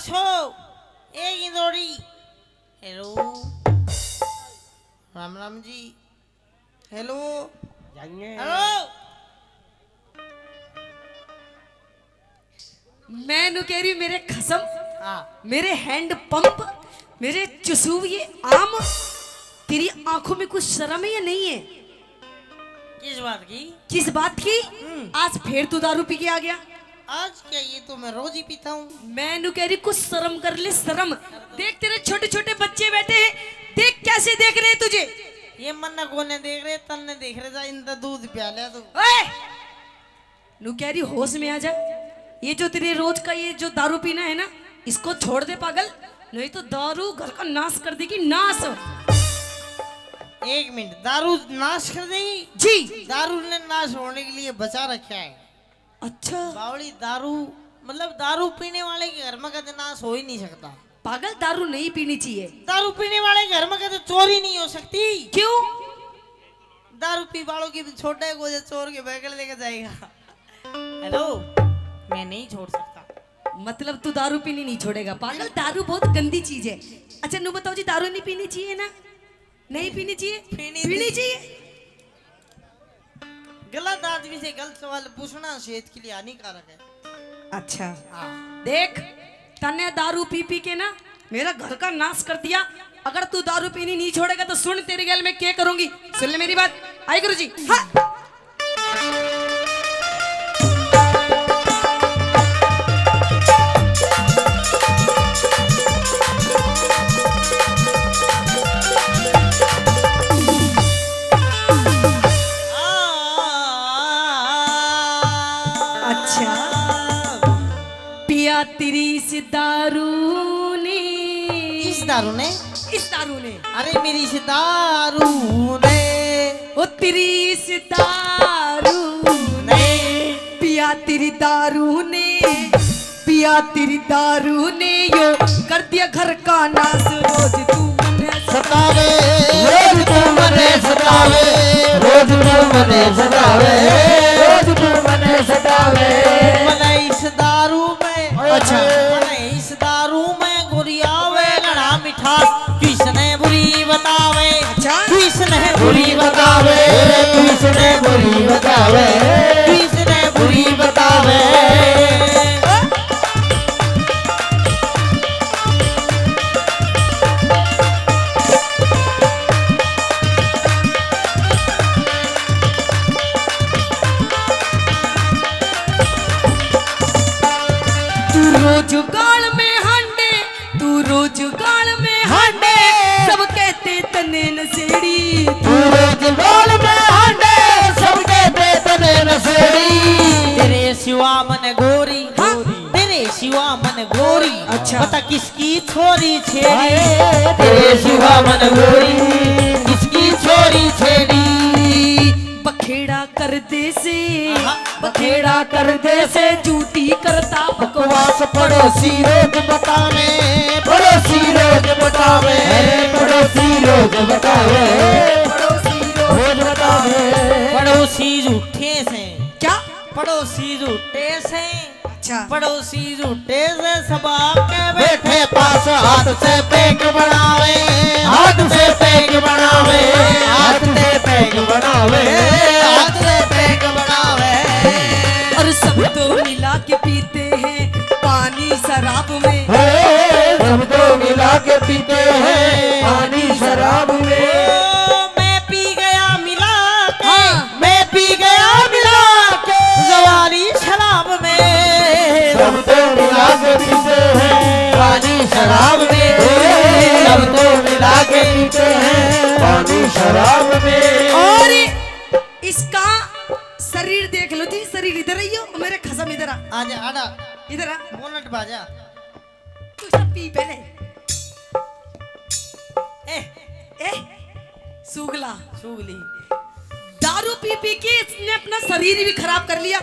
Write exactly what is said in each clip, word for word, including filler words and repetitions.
मिठो, ए गिंदोड़ी। हेलो, राम राम जी। हेलो, जाएंगे। हेलो। मैं नु कह रही, मेरे खसम, हाँ। मेरे हैंड पंप, मेरे चुसुए आम, तेरी आंखों में कुछ शर्म है या नहीं है? किस बात की? किस बात की? हम्म। आज फिर तू दारू पी के आ गया। आज क्या, ये तो मैं रोज ही पीता हूँ। मैं नु कह रही, कुछ शर्म कर ले, शर्म। देख, तेरे छोटे छोटे बच्चे बैठे हैं, देख कैसे देख रहे हैं तुझे। ये मन्ने कोने देख रहे, तन्ने देख रहे, जा इनका दूध प्या ले तू। ओए! नु कह रही, होश में आ जा। ये जो तेरे रोज का ये जो दारू पीना है ना, इसको छोड़ दे पागल, नहीं तो दारू घर का नाश कर देगी, नाश। एक मिनट, दारू नाश कर देगी? जी। दारू ने नाश होने के लिए बचा रखा है। अच्छा। बावली, दारू, मतलब, दारू पीने वाले के घर में कदे नाश हो ही नहीं सकता। पागल, दारू नहीं पीनी चाहिए। दारू पीने वाले घर में कदे चोरी नहीं हो सकती। क्यों? दारू पी वालों की छोटे को जो चोर के बैगल लेके जाएगा। हेलो, मैं नहीं छोड़ सकता। मतलब, तू दारू पीनी नहीं छोड़ेगा? पागल, दारू बहुत गंदी चीज है। अच्छा, नु बताओ जी, दारू नहीं पीनी चाहिए ना? नहीं पीनी चाहिए? पीनी पीनी थी। चाहिए। गलत आदमी से गलत सवाल पूछना सेहत के लिए हानिकारक है। अच्छा। हाँ। देख, तन्ने दारू पी पी के ना मेरा घर का नाश कर दिया। अगर तू दारू पीनी नहीं छोड़ेगा तो सुन, तेरे गैल मैं क्या करूंगी। सुन ले मेरी बात। आई गुरु जी। हाँ। अच्छा। पिया तेरी इस दारू ने। इस दारू ने? इस दारू ने। अरे मेरी इस दारू ने। ओ तेरी इस दारू ने। पिया तेरी दारू ने। पिया तेरी दारू ने यो कर दिया घर का नाश। रोज तू मने सतावे, रोज तू मने सतावे, रोज तू मने सतावे, रोज तू मने सतावे। मने इस दारू में, अच्छा। मने इस दारू में गोरी आवे घना मिठास। किसने बुरी बतावे? अच्छा। किसने बुरी बतावे? किसने बुरी बतावे? किसने बुरी बतावे? तू रोज गाल में हांडे, तू रोज गाल में हांडे, सब कहते तने नशेड़ी। तू रोज गाल में हांडे, सब कहते तने नशेड़ी। तेरे सिवा मन गोरी, हाँ। तेरे सिवा मन गोरी, अच्छा। बता किसकी छोरी छेड़ी। हाय। तेरे सिवा मन गोरी, किसकी छोरी छेड़ी। बखेड़ा कर दे से, आहा। बखेड़ा कर दे से, झूठी करता बकवास। पड़ोसी रोज बतावे, पड़ोसी रोज बतावे, अरे पड़ोसी रोज बतावे, पड़ोसी रोज बतावे। पड़ोसी झूठे से। क्या? पड़ोसी झूठे से। अच्छा। पड़ोसी झूठे से सबा के बैठे पास, हाथ से पैक बनावे, हाथ से पैक बनावे, हाथ से पैक बनावे, हाथ से पैक बनावे। और सब तो मिला के पीते हैं पानी शराब में। हे, सब तो मिला के पीते हैं पानी शराब में। ओ, मैं पी गया मिला के, हाँ। मैं पी गया मिला के जवानी शराब में। सब तो मिला के पीते हैं पानी शराब में। सब तो मिला के पीते हैं पानी शराब में। और इसका शरीर देख लो जी, शरीर इधर आइयो, मेरे खसम इधर आ। आजा, आजा। इधर आ। बोनट बाजा। तू सब पी पहले। ए, ए, सुगला। सुगली। दारू पी पी के इसने अपना शरीर भी खराब कर लिया।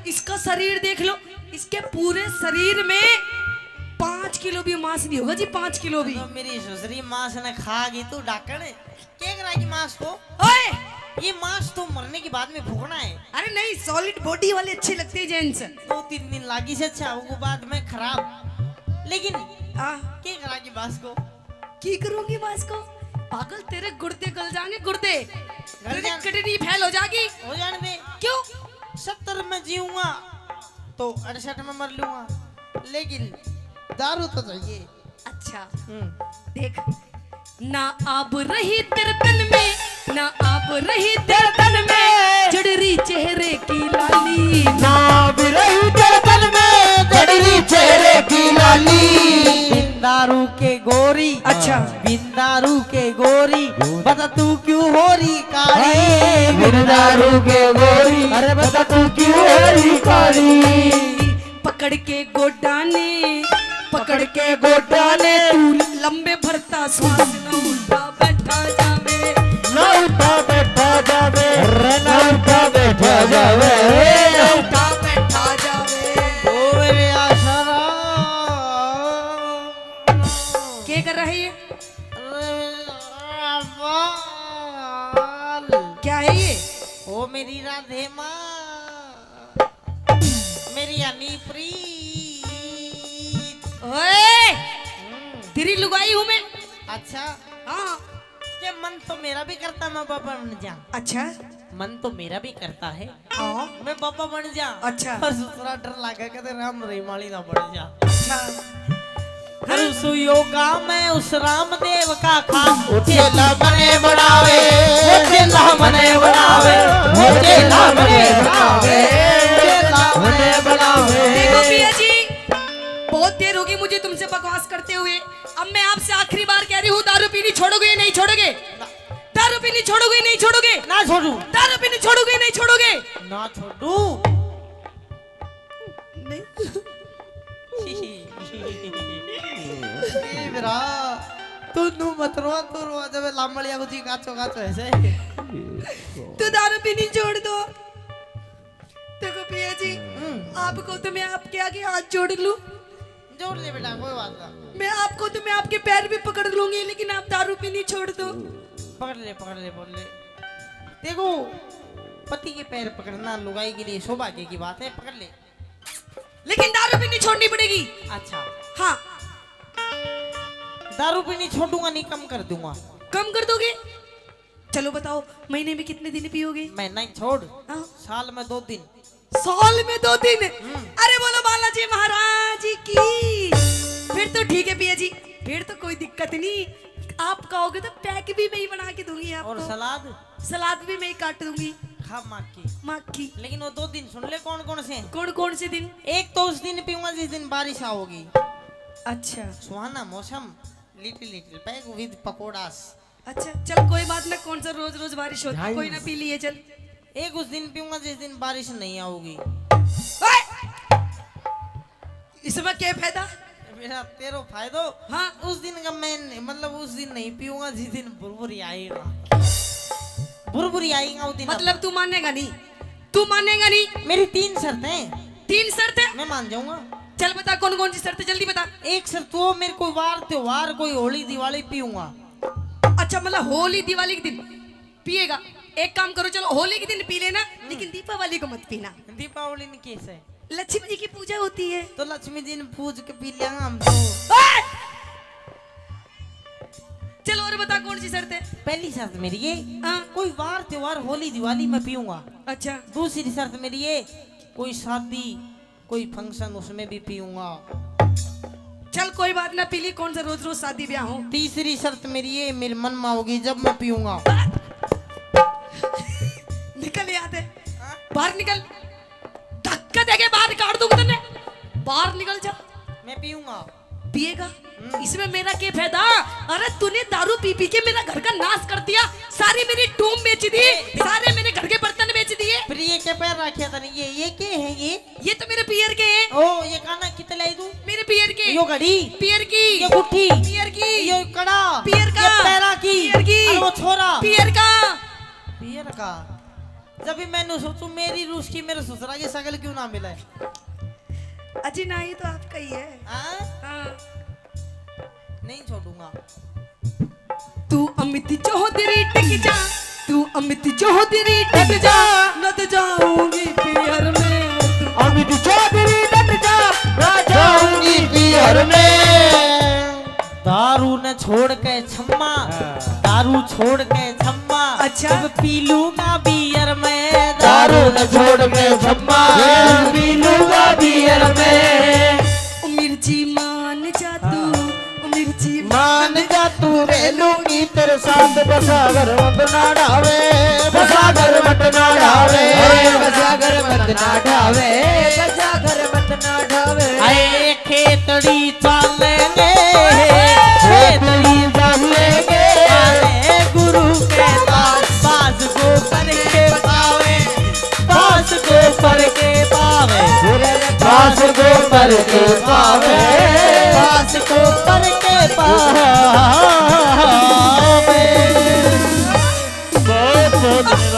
इसका शरीर देख लो, इसके पूरे शरीर में पाँच किलो भी मांस नहीं होगा जी, पाँच किलो भी। तो मेरी सुसरी मांस ने खा गई तू डाकण। क्या करा कि मांस को? ओए! ये मांस तो मरने के बाद में फूकना है। अरे नहीं, solid body वाले अच्छे लगते हैं gents। दो तीन दिन लागी से अच्छा, वो बाद में खराब। लेकिन हाँ। के करा की बास को? की करूंगी बास को? पागल, तेरे गुर्दे गल जाएंगे, गुर्दे। गल तेरे जान- किडनी फेल हो जाएगी। हो जान दे। क्यों? सत्तर में जीऊंगा तो अड़सठ में मर लूंगा, लेकिन दारू तो चाहिए। अच्छा। हम्म। देख, ना आब रही तेरे तन में, ना आब रही तेरे तन में, जड़ रही चेहरे की लाली। ना आब रही तेरे तन में, जड़ रही चेहरे की लाली। बिन दारू के गोरी, अच्छा। बिन दारू के गोरी, बता तू क्यों हो रही काली? बिन दारू के गोरी, अरे बता तू क्यों हो रही काली? पकड़ के गोडा ने, पकड़ के गोडा ने, तू लंबे भरता श्वास ना उठा बैठा जावे। ना उठा बैठा जावे, अरे ना उठा बैठा जावे। ना उठा बैठा जावे। ओ मेरे आशाराम। क्या कर रहा है ये? अरे बाल। क्या है ये? ओ मेरी राधे माँ। मेरी हनी प्रीत। ओए! हम्म। तेरी लुगाई हूँ मैं। अच्छा। हाँ। के मन तो मेरा भी करता मैं बाबा बन जा। अच्छा। मन तो मेरा भी करता है। हाँ। मैं बाबा बन जा। अच्छा। पर ससुरा डर लागे कदे राम रहीम वाली ना बन जा। अच्छा। करूँ सु योगा मैं उस रामदेव का खास। ओ चेला मने बनावे, ओ चेला मने बनावे, ओ चेला मने बनावे, चेला मने बनावे। देखो पिया जी, बहुत देर होगी मुझे तुमसे बकवास करते हुए। अब मैं आपसे आखिरी बार कह रही हूँ, दारू पीनी छोड़ोगे या नहीं छोड़ोगे? दारू पीनी छोड़ोगे या नहीं छोड़ोगे? ना छोड़ू। दारू पीनी छोड़ोगे या नहीं छोड़ोगे? ना छोड़ू। नहीं। ए बेरा, तू नू मत रो, तू रो जब लामड़िया को जी काचो काचो ऐसे। तू दारू पीनी छोड़ दो। देखो पिया जी, हम्म। आपको तो मैं आपके आगे हाथ जोड़ लूं। जोड़ ले बेटा, कोई बात ना। मैं आपको तो मैं आपके पैर भी पकड़ लूंगी, लेकिन आप दारू पीनी छोड़ दो। पकड़ ले, पकड़ ले, पकड़ ले। देखो, पति के पैर पकड़ना लुगाई के लिए सौभाग्य की बात है, पकड़ ले। लेकिन दारू पीनी छोड़नी पड़ेगी। अच्छा। हाँ। दारू पीनी छोड़ूंगा नहीं, कम कर दूंगा। कम कर दोगे? चलो बताओ, महीने में कितने दिन पियोगे? महीना ही छोड़, हाँ। साल में दो दिन। साल में दो दिन? हम्म। अरे बोलो बालाजी महाराज की। फिर तो ठीक है पिया जी, फिर तो कोई दिक्कत नहीं। आप कहोगे तो पैक भी मैं ही बना के दूंगी आपको। और सलाद? सलाद भी मैं ही काट दूंगी। खा माँ की। माँ की। लेकिन वो दो दिन सुन ले, कौन कौन से हैं? कौन कौन से दिन? एक तो उस दिन पीऊंगा जिस दिन बारिश आओगी। अच्छा। सुहाना मौसम, little little pack with pakoras. अच्छा, चल कोई बात ना, कौन सा रोज रोज बारिश होती, कोई ना, पी लिए चल। एक उस दिन पीऊंगा जिस दिन बारिश नहीं आओगी। ओए! इसमें क्या फायदा? मेरा तेरो फायदो। हाँ। उस दिन का मैं नहीं, मतलब उस दिन नहीं पीऊंगा जिस दिन भुरभुरी आएगा। भुरभुरी आएगा उस दिन। मतलब तू मानेगा नहीं? तू मानेगा नहीं? मेरी तीन शर्तें हैं। तीन शर्त है? मैं मान जाऊंगा। चल बता कौन कौन सी शर्त है, जल्दी बता। एक शर्त वो, मेरे को वार त्योहार कोई होली दिवाली पीऊंगा। अच्छा, मतलब होली दिवाली के दिन पिएगा। एक काम करो, चलो होली के दिन पी लेना, लेकिन दीपावली को मत पीना। दीपावली में कैसे? लक्ष्मी जी की पूजा होती है। तो लक्ष्मी जी ने पूज के पी लिया हम तो। ओए! चलो और बता कौन सी शर्त है? पहली शर्त मेरी ये, हाँ। कोई वार त्योहार होली दिवाली में पीऊंगा। अच्छा। दूसरी शर्त मेरी ये, कोई शादी कोई function उसमें भी पीऊंगा। चल कोई बात ना, पी ली, कौन सा रोज रोज शादी ब्याह हो। तीसरी शर्त मेरी ये, मेरे मन में होगी जब मैं पीऊंगा। निकल यहाँ से। हाँ? बाहर निकल, धक्का देके बाहर काट दूंगा तन्ने। बाहर निकल जा। मैं पीऊंगा। पिएगा? हम्म। इसमें मेरा क्या फायदा? अरे तूने दारू पी पी के मेरा घर का नाश कर दिया, सारी मेरी टूम बेच दी, ए, सारे मेरे घर के बर्तन बेच दिए। प्रिय के पैर रखे था नहीं, ये, ये क्या है ये? ये तो मेरे पियर के हैं। ओ, ये काना कितने लाई तू? मेरे पियर के। यो घड़ी। पियर की। ये गुट्ठी। पियर की। ये कड़ा। पियर का। ये पैरा की। पियर की। अरे वो छोरा। पियर का। पियर का। जब भी मैंने सोचू मेरी रूस की मेरे ससुरा की शकल क्यों ना मिले। अजी ना, ये तो आपका ही है। हाँ? हाँ। नहीं छोड़ूंगा। तू अमित चौधरी टिक जा, तू अमित चौधरी टिक जा, न तो जाऊंगी पीहर में। अमित चौधरी टिक जा, ना जाऊंगी पीहर में। छोड़ के छम्मा, हाँ। दारू छोड़ के छम्मा, अच्छा। अब पी लूंगा बियर में। दारू न छोड़ के छम्मा, हाँ। पी लूंगा बियर में। ओ मिर्ची मान जा तू, हाँ। ओ मिर्ची मान जा तू, रह लूंगी तेरे साथ। बसा घर मत ना ढावे, बसा घर मत ना ढावे। अरे बसा घर मत ना ढावे, बसा घर मत ना ढावे। आए खेतड़ी चालेंगे, खेतड़ी चालेंगे। अरे गुरु के पास, पास को करके पावे, पास को करके पावे, पास को करके पावे, पास को करके पावे। बहुत बहुत धन्यवाद।